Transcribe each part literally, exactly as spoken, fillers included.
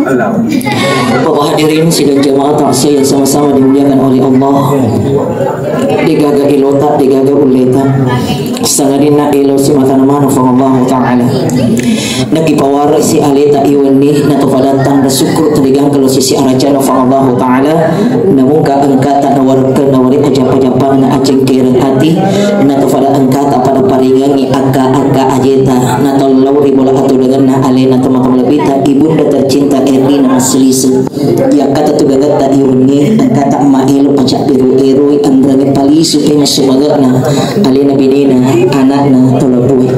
Bapak hadirin sidang jamaah takziah yang sama-sama dimuliakan oleh Allah. Degaga elota, degaga uleta. Sangadinna elo si matana mano Puang Allah Ta'ala. Nakipawarasi aleta iwenni, natofadattang rasukku tadegangka lo sisi arajana Puang Allah Ta'ala. Namungka engkata nawarekkeng nawari ajappa-jappang na acengkereng ati. Natofada engkata pada paringengi akka-akka ajeta. Natollau ri bola atudangenna alena tomatoa malebbita ibunda tercinta Erlina Masilise. Iyakkata tugagetta iwenni, engkata maelo pacabberu-eroi, enrengnge palisu pemeng sumange'na alena binena, anakna tolabue.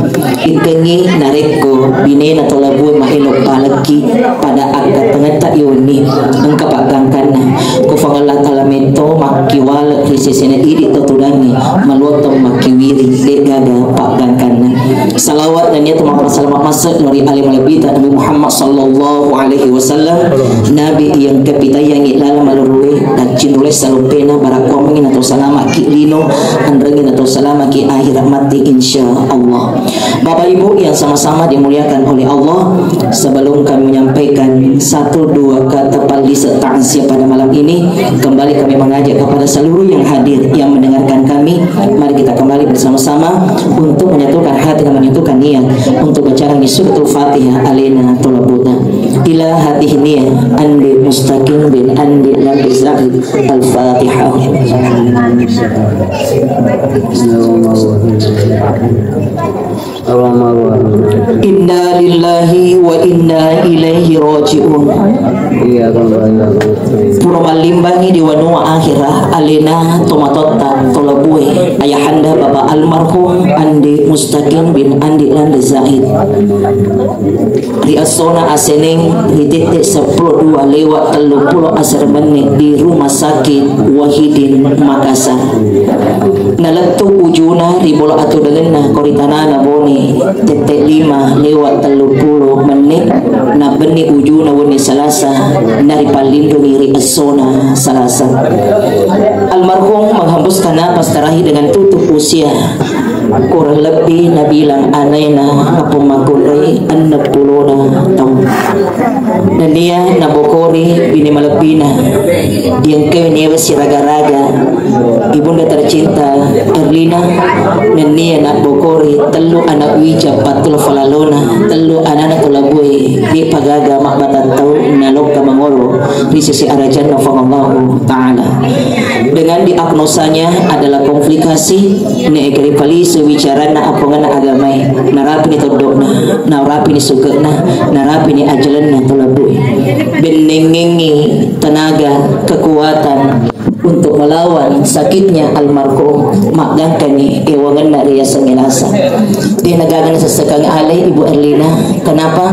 Ikkengngi narekko binena tolabue maelo palekki pada akkatengetta iwenni, engka paggangkanna. Ko Puang Allah Ta'ala metto makkiwale ri sesena idi to tudangnge, maluwattong makkiwiri, de'gaga paggangkanna. Salawat nennia tu mappasalama masse lori ale malebbita Nabi Muhammad sallallahu alaihi wasallam. Nabi yang kepitayangi lala malurue, dan cinrule salompena, barakkuammengi nato salamaki lino, anrengi nato salamaki akhirat mati, insya Allah. Bapak Ibu yang sama-sama dimuliakan oleh Allah, sebelum kami menyampaikan satu dua kata pallise takziah pada malam ini, kembali kami mengajak kepada seluruh yang hadir, yang mendengarkan kami, mari kita kembali bersama-sama untuk menyatukan hati dan menyatukan niat untuk bacakan suratul Fatihah alena tolabuta. Ila hati niat Andi Mustaqim bin Andi Lambe Zaid. Al-Fatihah. Inna lillahi wa inna ilaihi raji'un. Pura mallimbangi di wanua akhira alena tomatotta tolabue ayahanda Bapak almarhum Andi Mustaqim bin Andi Lande Zaid. Ri essona aseneng ri tette seppulo dua lewat telluppulo asera menne di Rumah Sakit Wahidin Makassar. Nalettu ujuna ri bola atudangenna ko ri tanana Bone, tette lima lewat telluppulo menne, nabenni ujuna wenni Salasa, naripallindungi ri essona Salasa. Almarhum menghembuskan napas terakhir dengan tutup usia. Kurang lebbi nabilang anaena nappa makkunrai enneng pulona taung. Nennia nabokori bine malebbina, diengkai newe siraga-raga ibunda tercinta Erlina. Nennia nabokori tellu anak wija pattulo falalona, tellu anana tolabue, de'pa gaga mabbatang tau nalokka mangolo ri sisi arajanna Puang Allahu Ta'ala. Dengan diagnosanya adalah komplikasi, naekkeri palisu bicaranna appongenna agamae, narapini toddo'na, narapini suke'na, narapini ajalenna tolabue. Bennengengngi tenaga, kekuatan untuk melawan sakitnya almarhum, maggangkani ewangenna riaseng elasa. De nagaga nasessekang ale Ibu Erlina. Kenapa?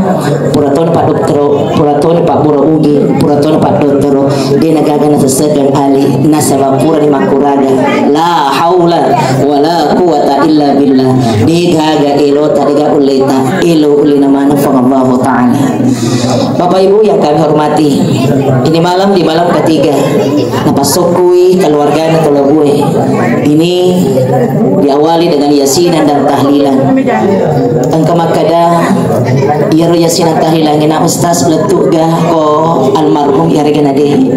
Pura toni paddottoro, pura toni pabbura ugi, pura toni paddottoro, de nagaga nasessekeng ale, nasaba purani makkuraga. La haula wala quwata illa billah. De gaga elota, de gaga ulleta, elo ullena maneng Puang Allahu Ta'ala. Bapak Ibu yang kami hormati, ini malam di malam ketiga, napassokkui keluargana tolabue. Ini diawali dengan yasinan dan tahlilan. Engka makkeda, iyaro yasinan tahlilangnge na Ustaz, lettu'ga ko almarhum iyarega na de?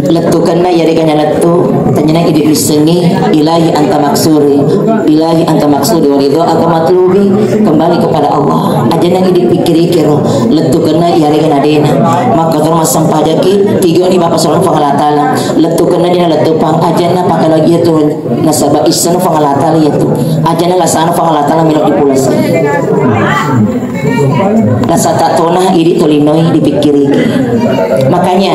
Lettukenna iyarega na lettu, tanyana idi missengi, ilahi anta maksudi, ilahi anta maksudi wa ridho aka matlubi, kembali kepada Allah. Ajana idi pikirikiro, lettukenna iyarega na dena. Maka termasuk pajaki, tiga ni Bapak Salam Fangala Ta'ala, lettukenna dena lettupang, ajana pakalagi itu. Nasaba issana Puang Allah Ta'ala iyatu. Ajana lasana Puang Allah Ta'ala melo dipulasi. Lasa tatona idi tolinoi dipikkiriki. Makanya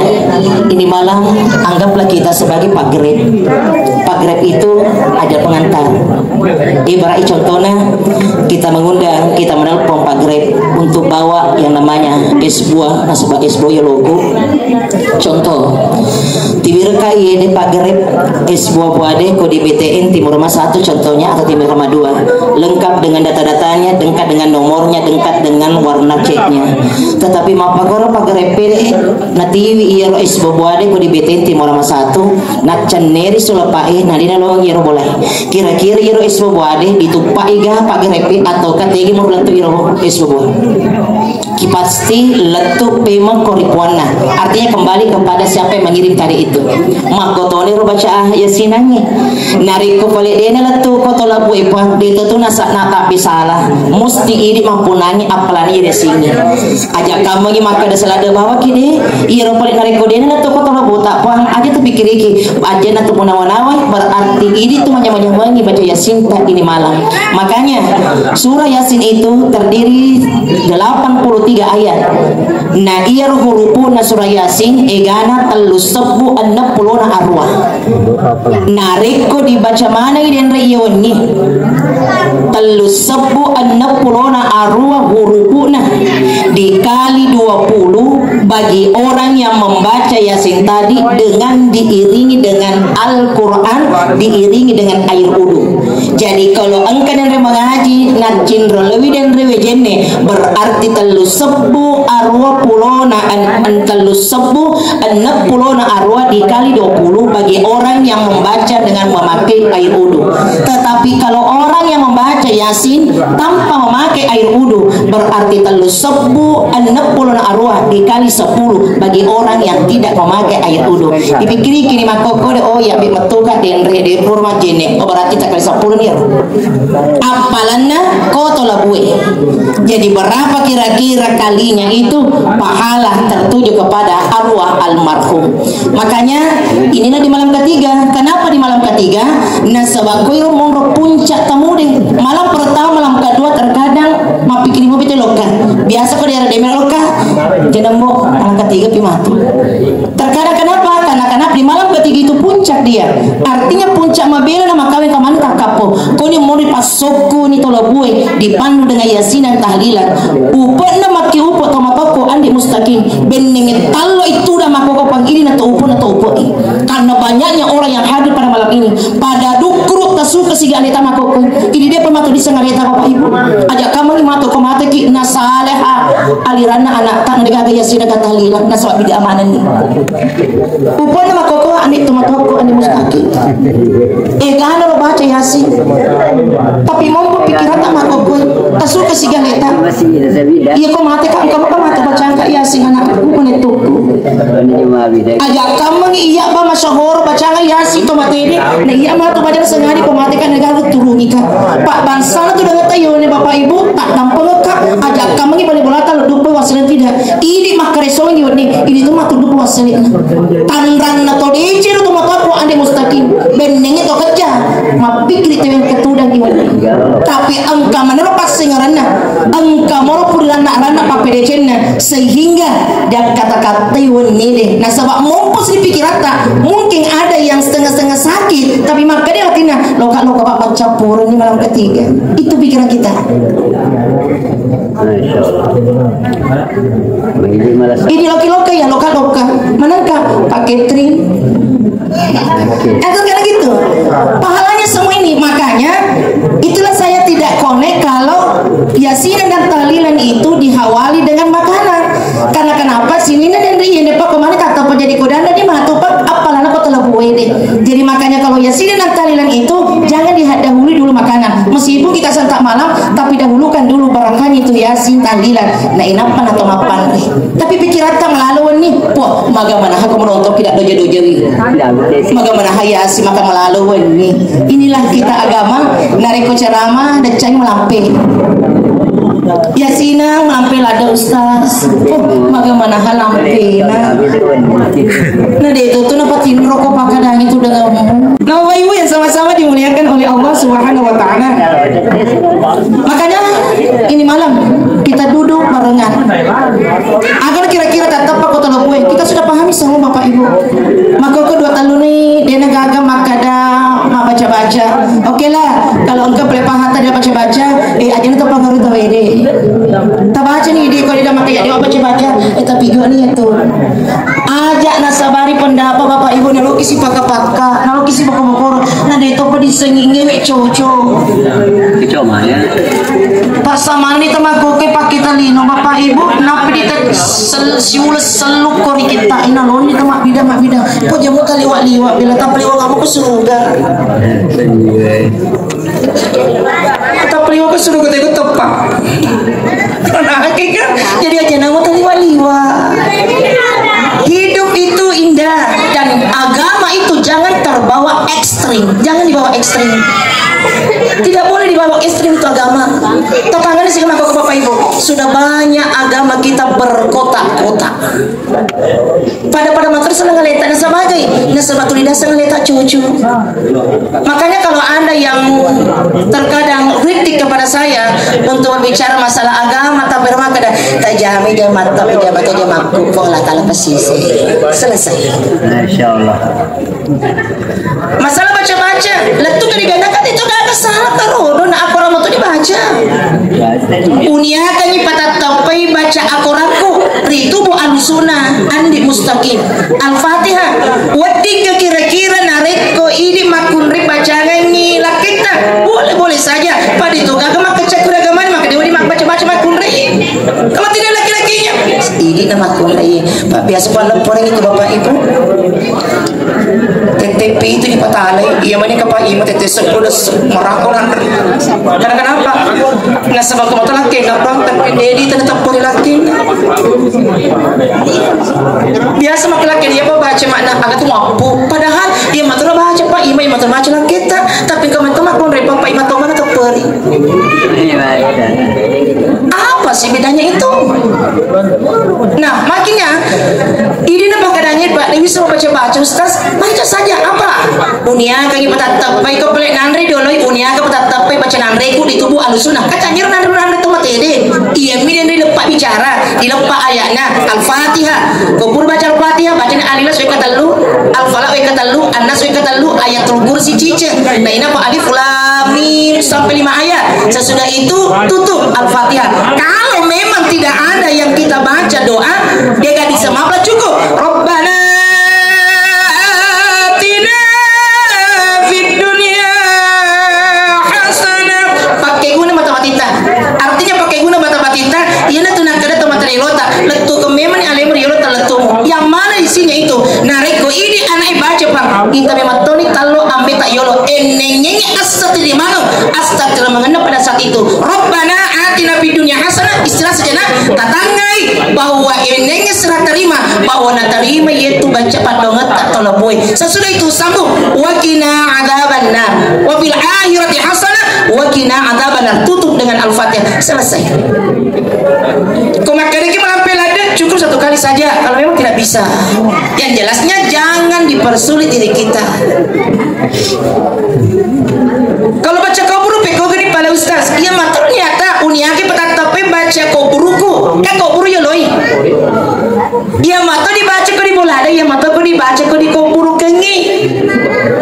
ini malam anggaplah kita sebagai pagrep. Pagrep itu ada pengantar. Ibarat contohnya kita mengundang, kita menelpon pagrep untuk bawa yang namanya es buah, nasaba es buah ya logo. Contoh, tiwireka iye de pagrep es buah-buah de ko di B T N Timur Rema satu contohnya atau Timur Rema dua, lengkap dengan data-datanya, lengkap dengan nomornya, lengkap dengan warna catnya. Tetapi mappakoro pagrep de natiwi iyaro es buah-buah de ko di B T N Timur Rema satu, naccenneri sulapae, nadina lowang iyaro bolae. Kira-kira iyaro es buah-buah de dituppai ga pagrep atau kategi murlattu iyaro es buah-buah? Ki pasti lettu pemeng ko ri puanna. Artinya kembali kepada siapa yang mengirim tadi itu. Makkotoni ro baca yasinangnge. Narekko pale dena lettu ko to labu e puang, de to tu nasa natabbe salah. Musti idi mampunangi appalani yasingnge. Aja kammengi makkeda salada bawaki de. Iyaro pale narekko dena lettu ko to labu ta puang, aja tu pikiriki. Aja na tu menawa-nawa, berarti idi tu manyameng-nyamengi baca yasin ta ini malam. Makanya surah Yasin itu terdiri delapan puluh tiga ayat. Na iyaro hurufuna surah Yasin egana tellu sebbu enneng pulona arua. Narekko dibaca manengi denre iya wenni, tellu sebbu enneng pulona arua hurufuna dikali dua puluh bagi orang yang membaca Yasin tadi dengan diiringi dengan Al-Quran, diiringi dengan air udu. Jadi, kalau engka denre mengaji, naccinro lewi denre wejenne, berarti tellu sebbu arua pulona, en-, en-, tellu sebbu enneng pulona arua dikali dua puluh bagi orang yang membaca dengan memakai air udu. Tetapi kalau orang yang membaca Yasin tanpa memakai air udu, berarti tellu sebbu enneng pulona arua dikali sepuluh bagi orang yang tidak memakai air udu. Dipikiriki ni makkokko de, oh ya, be mettuka denre de pura majene, oh berarti takali sepuluh ni. Appalanna koto labue. Jadi berapa kira-kira kalinya itu pahala tertuju kepada arwah almarhum? Makanya inilah di malam ketiga. Kenapa di malam ketiga? Nasaba koiro monro puncak tamude. Malam pertama, malam kedua terkadang mappikiri mopi te lokka. Biasa ko daerah deme lokka. Jenembo malam ketiga pi matu. Terkadang kenapa? Karena, karena di malam ketiga itu puncak dia. Artinya puncak mabela na makawe kamani takkappo. Koni mori passokku ni tolabue dipandu dengan yasinan tahlilan. Upekna makke upe to matokko andi mustaqim. Bennenge tallo itu da makoko pangiri na to upe na to upe. Karena banyaknya orang yang hadir pada malam ini. Pada dukkuru tasuka siga aleta makoko. Ini dia pematu diseng aleta Bapak Ibu. Aja kamu ni matu ko mateki na saleha aliranna anak tak degaga yasina kata tahlilan na sebab bida amananni. Upana makoko andi to matokko andi mustaqim. Egana ro baca Yasin. Tapi mompo pikiratta makoko. Tasuka siga aleta. Iya ko mate ka, engka maka mate bacangka Yasin anak. Upana tuku. Aja kammengi iya ba masyahoro bacanga Yasin to matede. Na iya matu bacang sengari ko mate ka nega turungi ka. Pak bangsana tu dengan tayo ne Bapak Ibu tak dampengka. Aja kammengi bale bolata lo dupa wassalenna tidak. Idi makkaresongi wenni, idi tu matu dupa wassalenna. Tanranna to decero to matappo ande mustaqim. Bennengnge to kecca. Mappikiri teweng ketudang i wenni. Tapi engka manero passengeranna. Engka moro puriranna-ranna pappedecenna. Sehingga dia kata-katai wenni de. Nasaba mompo si pikiratta, mungkin ada yang setengah-setengah sakit, tapi makkeda lakinna, loka-loka Pak, paccappurenni malam ketiga. Itu pikiran kita. Masya Allah. Ini malah sa- Ini loki-loka ya, loka-loka. Manengka Pak Catherine. Oke. Kan karena gitu. Pahalanya semua ini, makanya itulah saya tidak connect kalau yasinan dan tahlilan itu diawali dengan makanan. Karena kenapa? Sini dan ri ini Pak kemana kata apa jadi kodana di matu Pak, apalagi kota Labuan ini. Jadi makanya kalau yasinan dan tahlilan itu jangan dihadahului dulu makanan. Meskipun kita santap malam, tapi dahulukan dulu barakahnya itu yasin tahlilan. Nah, inappa na to mappanre. Tapi pikiratta malalo wenni, po, maga manaha ko menonton tidak doja-dojawi. Maga manaha yasi maka malalo wenni. Inilah kita agama, narekko ceramah, deccai malampe. Yasina malampe lada ustaz. Oh, maga manaha lampe. Nah, dia itu tuh napa tinro ko pakadangi tuh denganmu. Nah, Bapak Ibu yang sama-sama dimuliakan oleh Allah Subhanahu wa Ta'ala. Makanya ini malam kita duduk barengan. Agar kira-kira tak tepat kota Lopue, kita sudah pahami semua Bapak Ibu. Maka ke dua tahun ini dia gagal makada baca-baca. Oke lah, kalau engkau boleh paham tadi baca-baca, eh aja itu pengaruh tawede. Tak baca nih dia kalau dia makai dia baca-baca, eh tapi gua nih itu. Aja nasabari pendapat Bapak Ibu, naloki si paka-paka, naloki si boko-bokoro, na de topa disengi ngewe coco. Coco maya. Pasamani tamagoke pake talino Bapak Ibu, napi di te-, sel-, siule seluk kori kita ina loni tama bida ma bida. Ko jamu taliwa-liwa bila tapaliwa kamu ke surga. Tapaliwa ke surga teko tepa. Jadi aja nama taliwa-liwa. Hidup itu indah dan agama itu jangan terbawa ekstrim, jangan dibawa ekstrim. Tidak boleh dibawa ekstrim itu agama. Tantangannya sih, Bapak Ibu, sudah banyak agama kita berkotak-kotak. Pada-pada matur senang ngaleta nasaba aga, nasaba tuli dasar ngaleta cucu. Makanya kalau ada yang terkadang kritik kepada saya untuk berbicara masalah agama, tapi rumah kada tajami dia mata dia mata dia makku pun Allah Taala pasti selesai. Insya Allah. Masalah baca-baca, lettu ke digandakan itu gak salah karo, dona akoramu tuh dibaca. Uniakangi patattappai baca akorakku, ritu bu alusuna, andi mustaqim. Al-Fatihah, wedding ke kira-kira narekko idi makkunri bacangangi lakketta, boleh-boleh saja. Pada itu gaga makkecek kuragamani, maka dia wadi baca-baca makkunri. Kalau tidak laki-lakinya, idi na makkunri. Pak biasa pun leporan itu Bapak Ibu. Tette pitu dipatalai, iya mani kapa ima tette seppulo das marako nanre. Karena kenapa? Nasaba ko mata laki na bang tapi dedi tena teppo ri laki. Biasa maka laki dia apa baca makna agak tuh mampu. Padahal iya mata baca Pak ima, iya mata baca laki ta. Tapi kamu teman pun repot Pak ima teman teppo ri. Apa sih bedanya itu? Nah, makanya ini na pakadanya Pak Dewi suruh baca-baca Ustaz, baca saja apa? Uniakangi patattappai ko pole nanre doloi, uniaka patattappai baca nanreku di tubuh alusuna. Kacangir nanre nanre to matede. Iya mi denre leppa bicara, dileppa ayatna Al-Fatihah. Ko pur baca Al-Fatihah, baca ni Al-Ikhlas weka tellu, Al-Falaq weka tellu, An-Nas weka tellu, Ayatul Kursi ciceng. Nah, ini apa alif lam mim sampai lima ayat. Sesudah itu tutup Al-Fatihah. Kalau memang tidak ada yang kita baca doa, dia gak bisa maaf lah cukup. Rabbana atina fid dunya hasanah. Pakai guna mata matita. Artinya pakai guna mata matita. Iya na tuh nak ada teman terelota. Lettu ke memang alemu riolota lettumu. Yang mana isinya itu? Narekko ini anak baca pang. Kita memang toni tallo ambe tak yolo. Eneng Astagfirullahaladzim, astagfirullahaladzim pada saat itu. Rabbana atina fid dunya hasanah, istilah sejenak, tatangai bahwa eneng serah terima, bahwa natarima yaitu baca padonget tak tolabui. Sesudah itu sambung, wa qina adzabannar, wa fil akhirati hasanah, wa qina adzabannar. Tutup dengan Al-Fatihah. Selesai. Ko makkedaki malampe ladde, cukup satu kali saja. Kalau memang tidak bisa, yang jelasnya jangan dipersulit diri kita. Kalau baca kubur, pekko gini pala ustaz. Iya matur niata, uniake patattape baca kuburuku. Kan kubur ya loi. Iya matur dibaca ko di bolada, iya matur ko dibaca ko di kuburukengi.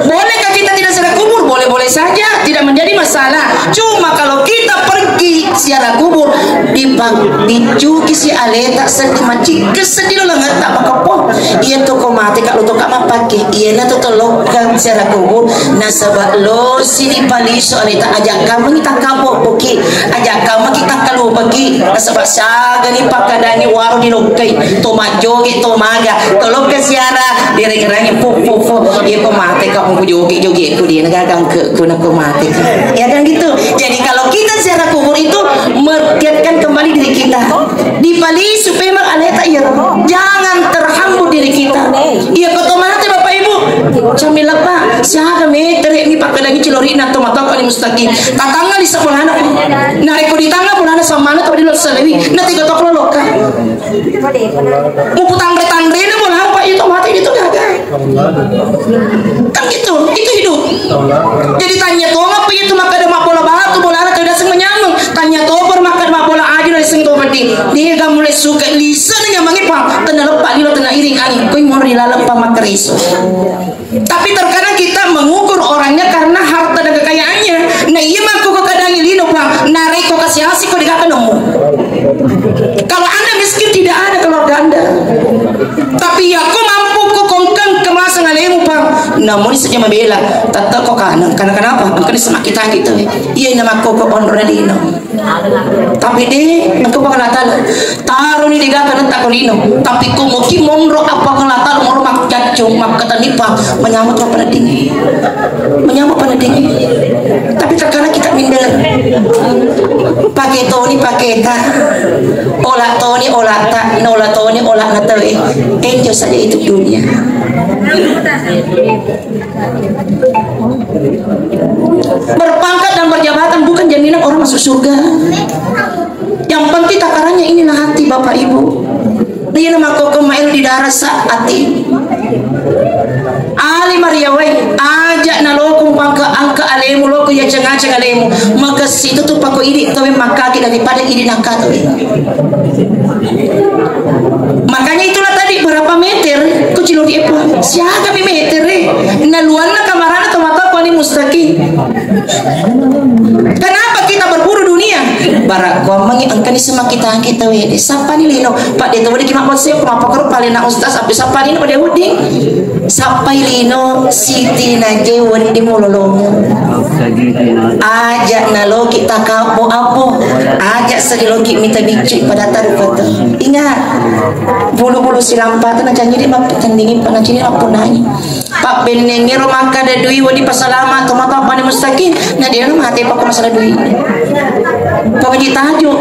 Bolehkah kita tidak ziarah kubur? Boleh-boleh saja, tidak menjadi masalah. Cuma kalau kita pergi ziarah kubur, dipang-, dicuki si aleta sedih, macikke sedih lo langetta makeppo. Iya tu ko mate ka lo to ka mappake. Iya na to tolokkan ziarah kubur. Nasaba lo si dipalisu aleta aja kamu ni takkapo poki. Aja kamu kita kalu poki. Nasaba siaga ni pakkadangi waro di lokkai. To majoge to maga. Tolokka ziarah, direng-reng pu, pu, pu. Iya ko mate ka, ko joge-joge ku dia na gagang ke, ku na ko mate ka. Ya kan gitu. Jadi kalau kita ziarah kubur itu mengingatkan kembali diri kita. Dipalisu memang aleta iya. Jangan terhambur diri kita. Iya ko to mate Bapak Ibu. Cami lepa, siaga metere ni pakkadangi cilorina to mata kali mustaqim. Tatangga di sekolahna. Narekko ditangga bolana sammana to di lo salewi. Na tiga to lokka. Mupu tanre-tanrena bola apa itu mati itu gagal. Kan gitu, itu hidup. Jadi tanya tong apa itu maka ada bola batu, bola anak kada sing menyameng. Tanya topor maka ada bola aja dari sing topor di. Dia gak mulai suka lisa dengan mangi pang. Tena lepak lilo tena iring angin. Koi mau di lalap pang makeriso. Tapi terkadang kita mengukur orangnya karena harta dan kekayaannya. Nah, iya mangko ko kadangi lino pang, narekko kasi-asi ko dega nemu. Kalau Anda miskin tidak ada keluarga Anda. Tapi ya ko mampu ko kongkang kemasa ngalemu pang. Namun saja mabela, tetap ko kanang. Karena kenapa? Engkau disemak kita gitu. Iya nama ko ko onro lino. Tapi de, engka Puang Allah Taala. Taroni dega kanetta ko lino. Tapi ko moki monro apa Puang Allah Taala monro makjacco, makkatanipa, menyambut apa nadingi. Menyambut apa nadingi. Tapi terkadang kita minder. Pakai toni, pakai ta. Ola toni ola ta, nola toni ola na tau e. Enjoy saja itu dunia. Berpangkat dan berjabatan bukan jaminan orang masuk surga. Yang penting takarannya inilah hati Bapak Ibu. Dia nama kau kemail di darah saat hati. Ali Maria wai, aja naloko pangka angka alemu loko ya cenga-cenga alemu. Maka situ tu pako idi tawe makaki daripada idi nangka tawe. Makanya itulah tadi berapa meter ku cilori epa. Siaga mi meter e. Naluanna kamarana to mata pani mustaki. Kenapa kita berburu dunia? Bara kuammengi engkani sema kita kita wede. Sapani lino. Pak de to wede ki mabbossi ko mapokoro pale na ustaz api sapani no de wedding. Sappai lino siti naje wedding mulolongo. Aja naloki takabbo abbo. Aja sediloki mita biccu pada taru kota. Ingat, bulu-bulu silampa tu najanji di mappetendingi panacini lappunangi. Pabbennengngero makkada dui wedi pasalama to matoabbani mustaqim, na dena mate pakko masalah dui. Ko ngaji tajo,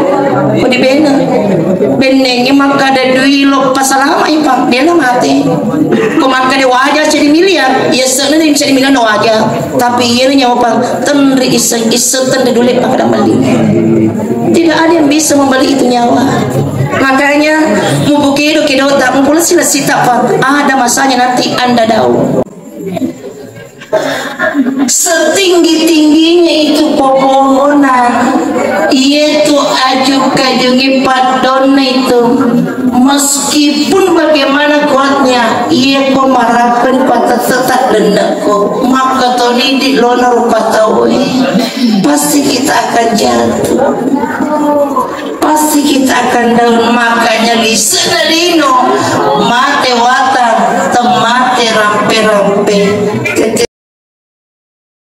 ko dibena. Bennengnge makkada dui lo pasalama ipa, dena mate. Ko makkada waja cedi miliar, iya sena dui cedi miliar na waja. Tapi iya nyawa pang tenri iseng, iseng tenri dule pakkada melli. Tidak ada yang bisa membeli itu nyawa. Makanya, mubukedo kedo tak mupulasi nasita pa ada masanya nanti anda dau. Setinggi-tingginya itu pepohonan, iya tu ajuk-kajungi padonna itu, meskipun bagaimana kuatnya, iya ko marapen patah tetap dendekko, maka tolidi lona rupa tau, eh, pasti kita akan jatuh. Pasti kita akan down, makanya lise'na lino, mate watang, temate rampe-rampe.